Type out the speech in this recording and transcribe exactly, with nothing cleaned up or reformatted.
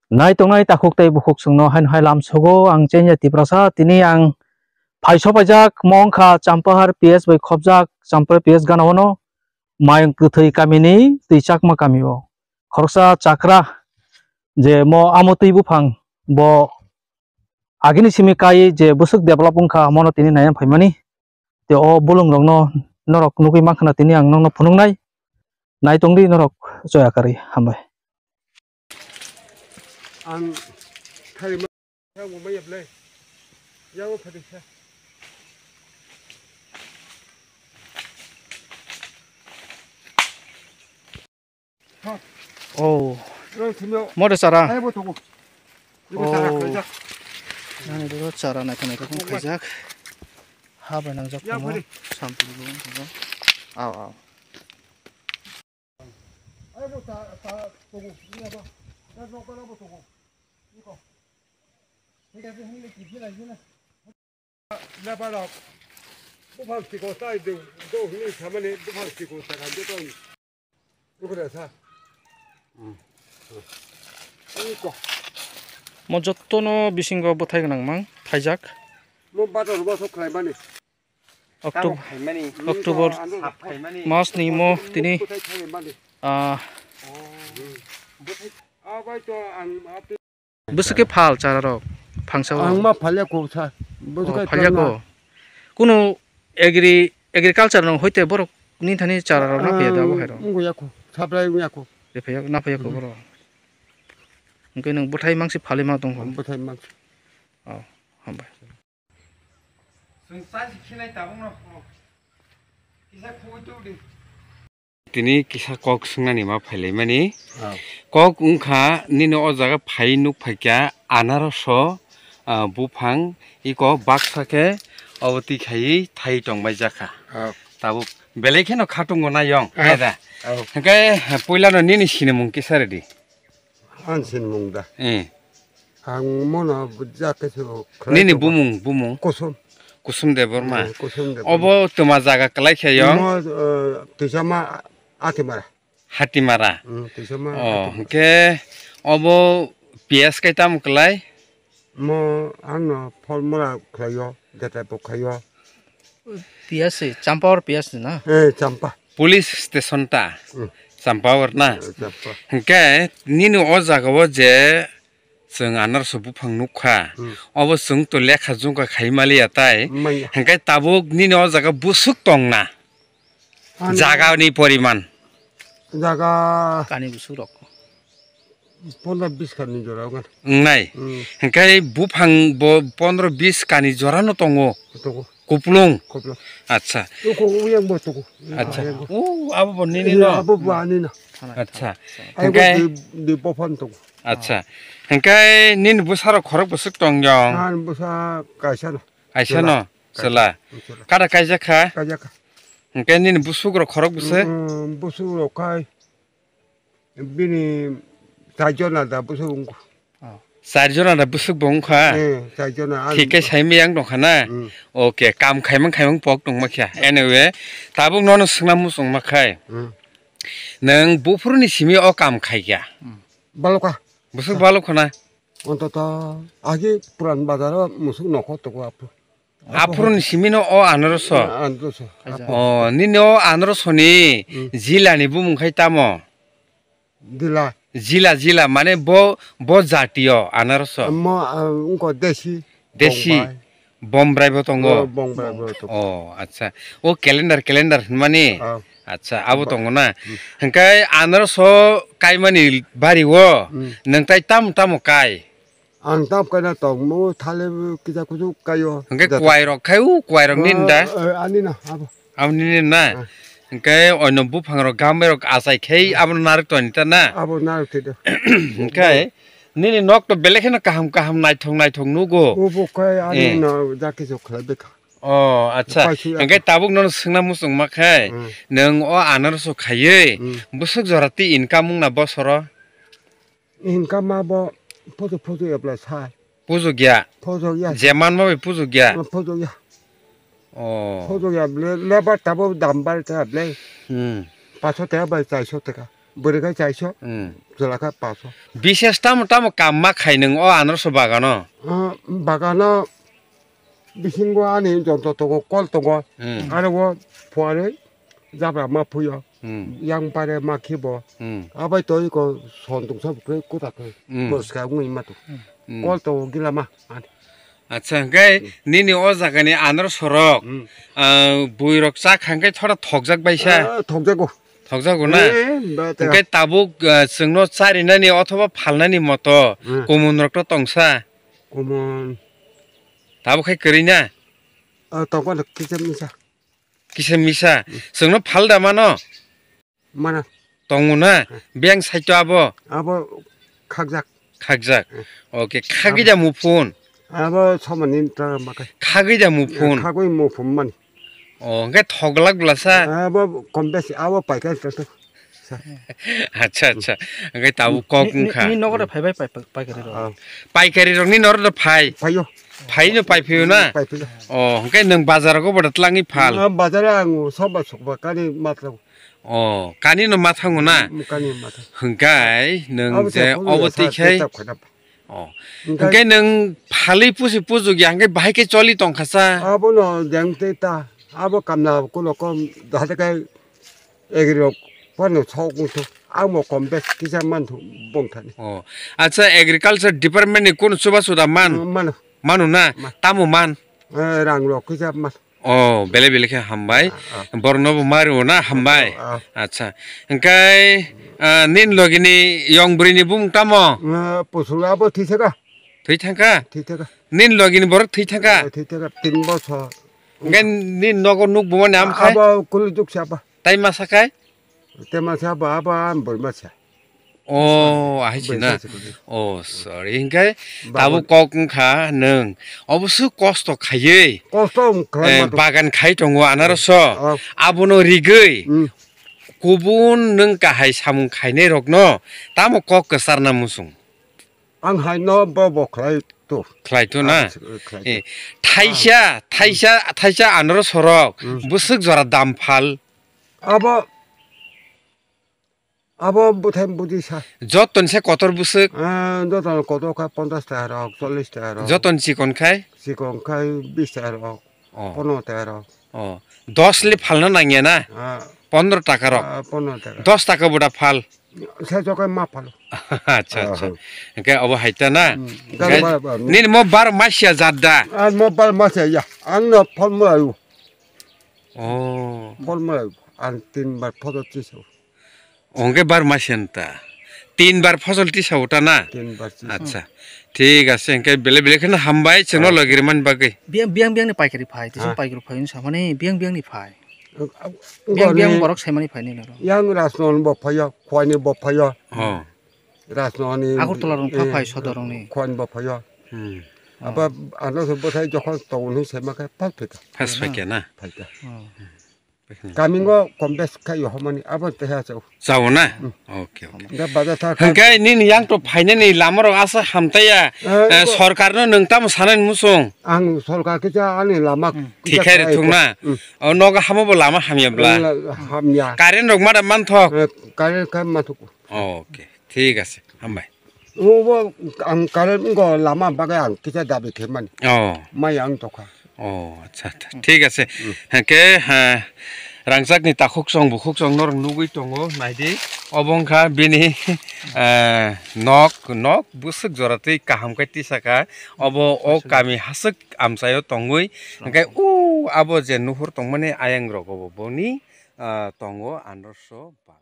Nai tongnai takhuk tei bukhuk chwngno haino hai lam sogo ang chengya Tiprasa. Tini ang phai sopaijak mo wngkha Champahar P S bai khopjak Champahar P S gana ono Mayung Kwthwi kamini twi Chakma kamio. Khoroksa chakra je mo amo twi buphang bo agini simi kai je bwswk develop wngkha mono tini naiya phaimani. Te o bolong rokno norok nugwi mankha na tini ang nokno phunuknai. Nai tongdi norok choya karwi hambai. Ang thari ma, yang bo maya ble. Yang bo phadi sa. Oh. Rang thumyo. Mode chara. Ai bo tongo. Ibo chara Oh. Khaijak. Nani do chara naikha naikha kong khaijak. Ha bai nangjak Ya, komo. Phadi. Sampli bo khaijak. Aw, aw. Ai bo ta, ta tongo. Ni aba. Da nok bara bo tongo. Iko. Thik ase, hinle ki phila jina. Lebarok buphang siko chai do, do hwnwi samani buphang siko sakha de tong. Ukre sa. Iko. Mo jottono bisingo bwthai gwnang mang phaijak. Mo bator bo sok khlai mani. Octob-, October Sap khlai mani. Mas ni mo tini, Bwthai khlai mani. Ah, Bwthai. Ah, bai to ang, ah, Bwswk khe phal chara rok phangsa o? Ang ma phalya ko sa. Bwswk Oh, khe phalya tongna. Ko. Kunu agri-, agriculture no hoite borok ni thani chara rok na phaiya da bo hai rok. Ang wngya ko. Saprai wngya ko. Re phaiya, na phaiya ko Hmm. Borok. Hwnkhe nwng bwthai mangsi phalwi ma tong kho. Bwthai mangsi. Oh, hambai. Chwng chai si khinai tabuk no. Kisa khogwi tubudi. Tini kisa kok swngnani ma phailaimani. Oh. Kok wngkha nini o jaga phai nuk phaikya anaroso, ah, buphang iko baksa khe obo twi khaiwi thai tongbai jakha. Oh. Tabuk belai kheno khatungo nayong, oh. Hai da. Oh. Hwnkhe puilano nini sinimung kisa rwdi. Ang sinimung da. Eh. Ang mono bujak khe se o khlai Nini tongo. Bumung, bumung. Kusom. Kusom Debbarma. Eh, Kusom Debbarma. Obo twma jaga kwlai khe yong? Mo, eh, Tisama Atimara. Hatimara. Hmm, Tisama Oh, Atimara. Hwnkhe obo P S khe tamo kwlai? Mo ano formula khlaio, jetai bo khaio. P S se, Champahar P S se na? Eh, Champa. Police station ta. Hmm. Champahar na? Eh, Champa. Hwnkhe nini o jaga o je chwng anaroso buphang nukha. Hmm. Obo chwng to lekha jungkha khai maliya tai. Manya. Hwnkhe tabuk nini o jaga bwswk tongna? Ano Jaga ni poriman. Jaga Kani bwswk rok. Pondro bis kani jora wngkha. Wngnai. Hmm. Hwnkhe buphang bo pondro bis kani jora no tongo. Tongo. Kuplung. Kuplung. Acha. Tongo, uyang bo tongo. Acha. Uyang bo. O, abo bo nini no? Abo bo ani no. Acha. Ai bo Hwnkhe di, di bophan tongo. Acha. Hwnkhe nini bwsarok khorok bwswk tong yong? Ang bwsa kaisa no. Kaisa no? Chwla. Chwla. Chwla. Kada kaijak kha? Kaijak kha. Hwnkhe nini bwswk rok khorok bwswk? Mm, bwswk rok khai. Bini char jona da bwswk wngkha. Oh. Char jona da bwswk bo wngkha? Eh, char jona. Thik khe saimaya wng tongkha na? Hmm. Okay, kam khaimang khaimang pok tongma khe. Anyway, tabuk nono swngna muchungma khai. Hmm. Nwng buphuruni simi o kam khaikha? Hmm. Balokha. Bwswk balokha na? Ontoto agi puran bazaro musuk nokho tongo aphuru. Aphuruni simi no o anaroso? Anaroso. O, nini o anaroso ni Hmm. Jila ni bumung khai tamo? Jila. Jila, jila, mane bo, bo jati o anaroso? Mo, ah, wngkha desi. Desi? Bombay. Bombrai bo tongo? Oh, Bombrai bo tongo. Oh, acha. O calendar, calendar hinmani? Ah. Acha, abo Ba-, tongo na? Hmm. Hwnkhe anaroso kaimani bari o, Hmm. Nwng tai tamo tamo kai? Ang tam kaina tong mo thale kisa kusu kaio. Hwnkhe Jata. Kuai rok khai u, kuai rok nini da? Eh, ani na, abo. Abo nini na? Ah. Hwnkhe oino buphang rok, gambai rok achai khai Hmm. Abono narwk toni ta na? Abo narwk twi do. Hwnkhe nini nok to belai kheno kaham kaham naithok naithok nugo. Obo khai ani Eh. Na jaki jok khlai bekha. Oh, acha. Pai suya. Hwnkhe tabuk nono swngna muchungma khai, Hmm. Nwng o anaroso khaiwi Hmm. Bwswk jora twi income wngna bosoro? Income ma bo photo photo ya bla sai. Pujukya. Photo ya. Je manma bai pujukya. Photo ya. Oh. Photo ya ble, lebar tabo dam bar ta ble. Hmm. Paso ta bai chaiso ta ka. Bwrwi khe chaiso, hmm, chwla khe paso. Bises tamo tamo kam ma khai nwng o anaroso bagano? Ah, bagano bisingo ani jonto tongo, kol tongo. Hmm. Aro o phuarwi jabra ma phuyo. Hmm. Yang pare ma khibo. Hmm. Abai to iko son tungsa bwkrwi kuta khe. Hmm. Bwska wngwi ma tu. Hmm. Kol tongo gila ma. Ani. Acha, hwnkhe nini o jagani anor sorok, hmm, ah, buirok chak hwnkhe thora thokjak baisa? Ah, thokjago. Thokjago na? Eh, ba, tega. Hwnkhe tabuk, ah, chwngno charinani othoba phalnani moto, hmm, kumunrok to tongsa? Kumun. Tabuk khai kwrwi na? Ah, tongkha no kisa misa. Kisa misa. Hmm. Chwngno phalda mano? Mana. Tongo na? Hmm. Biyang saito abo? Abo khakjak. Khakjak. Hmm. Okay, khagwi da muphun? Abo somani ta makai. Khagwi da muphun? Khagwi muphun mani. Oh, hwnkhe thoglak bwlasa? Abo kom besi, abo paikar to. Acha, acha. Hwnkhe tabuk kok wngkha. Ni nogo da phaibai pai-, pai-, paikari rok? Ah. Paikari rokni noro da phai? Phaio. Phaino paiphaio na? Paiphaio. Oh, hwnkhe nwng bazar rogo boda tlangwi phal? Ah, bazar ang soba sokba kani matlo. Oh, kani no mathango na? Mm, kani matha. Hwnkhe nwng je obo twi khai. Oh. Hwnkhe nwng phalwi pusi pujuk ya hwnkhe bahai khe choli tongkha sa? Abono jeng tei ta. Abo kamla kulo kom dahade kai egri rok pano sok wngthu. Amo kom bes kisa manthu bongthani. Oh. Acha, agriculture department ni kunu chuba chuda man? Mm, mano. Mano na? Ma. Tamo man? Eh, rang rok kisa man. Oh, bele bele khe hambai. Ah, ah. Borokno bo mari o na hambai. Ah, ah. Acha. Hwnkhe, ah, nin logini yong bwrwini bumung tamo? Ah, pusu abo thwi thaka. Thwi thangkha? Thwi thaka. Nin logini borok thwi thangkha? Ah, thwi thaka, tin bosor. Hwnkhe nin nogo nuk bumani am khai? Abo kulu juk sapa. Tai masa khai? Tema sa ba ba am bor ma sa. Oh, ahai si na. Bor ma sa. Oh, sorry. Hingkai bagan. Tabuk kok wngkha nwng. Obo su kosto khaiwi. Kosto wng khlai eh, ma to. Bagan khai tongo anaroso. Oh. Abono rigwi. Hmm. Kubun nwng kahai samung khainai rokno tamo kok kwcharna muchung. Ang hai no bo bo khlai to. Khlai to na? Ah, khlai to. Eh, thaisa, ah, thaisa, thaisa anoro sorok. Hmm. Bwswk jora dam phal. Abo Abo bwthai budi sa. Joton se kotor bwswk? Ah, joton kotor kha ponchash taka rok, chollish taka rok. Joton chikon khai? Chikon khai bish taka rok, oh, pondro taka rok. Oh, dos le phalna nangya na? Ah. Pondro taka rok? Ah, pondro taka. Dos taka buda phal? Se jokai ma phalo. Acha, acha. Ah. Hingke obo hai ta na? Hmm. Hingke ba, ba, ba. Nini mo bar masia jat da? Ah, mo bar masia ya. Ang no phol mulayo. Oh. Phol mulayo. Ang tin bar photo chiso. Hwnkhe bar masen ta. Tin bar phosol tisa uta na? Tin bar tisa. Acha. Thik ase, hwnkhe bele bele kheno hambai, chwngno, oh, logi rwmani bagwi. Biyang, biyang, biyang ni paikari phai, tisa, ha, paikari phai wngsa mani, biyang, biyang ni phai. Ang, ang, biyang, biyang ni borok saimani phai nini oro. Yang Rajnoni bo phaio, Khowai ni bo phaio. Oh. Rajnoni, Agartala rok pha, eh, phai, Sodor rok ni. Khowai ni bo phaio. Hmm. Abo, oh, ano se bwthai jokhon tongo hinwi saima khe phal phaikha. Phas phaikha na? Phaikha. Oh. Kamingo kom bes khai yo homani abo teha chao. Chao na? Hmm. Okay, okay. Da baja tha. Hwnkhe nini yang to phainani lama rok asa hamtaya, eh, eh, iko sorkar no nwng tamo sanani muchung? Ang sorkar kisa ani lama, hmm, kisa thikhai khai rwthung na? Hmm. O nogo hamo bo lama hamya bla? Eh, hamya. Current rok ma da manthok? Eh, current kha manthok. Okay. Thik ase, hambai. Obo ang current wngkha lama bagwi ang kisa dabi khe mani. Oh. Maya wng tokha. Oh, acha, acha. Hmm. Thik ase. Hmm. Hwnkhe, ha, rangchakni takhuk chwng bukhuk chwng norok nugwi tongo, naidi. Obo wngkha bini, eh, nok, nok bwswk jora twi kaham khe tisaka. Obo o kami haswk amchaio tongwi. Hwnkhe o abo je nuhur tongmani ayang rogo bo boni, ah, tongo anroso bag.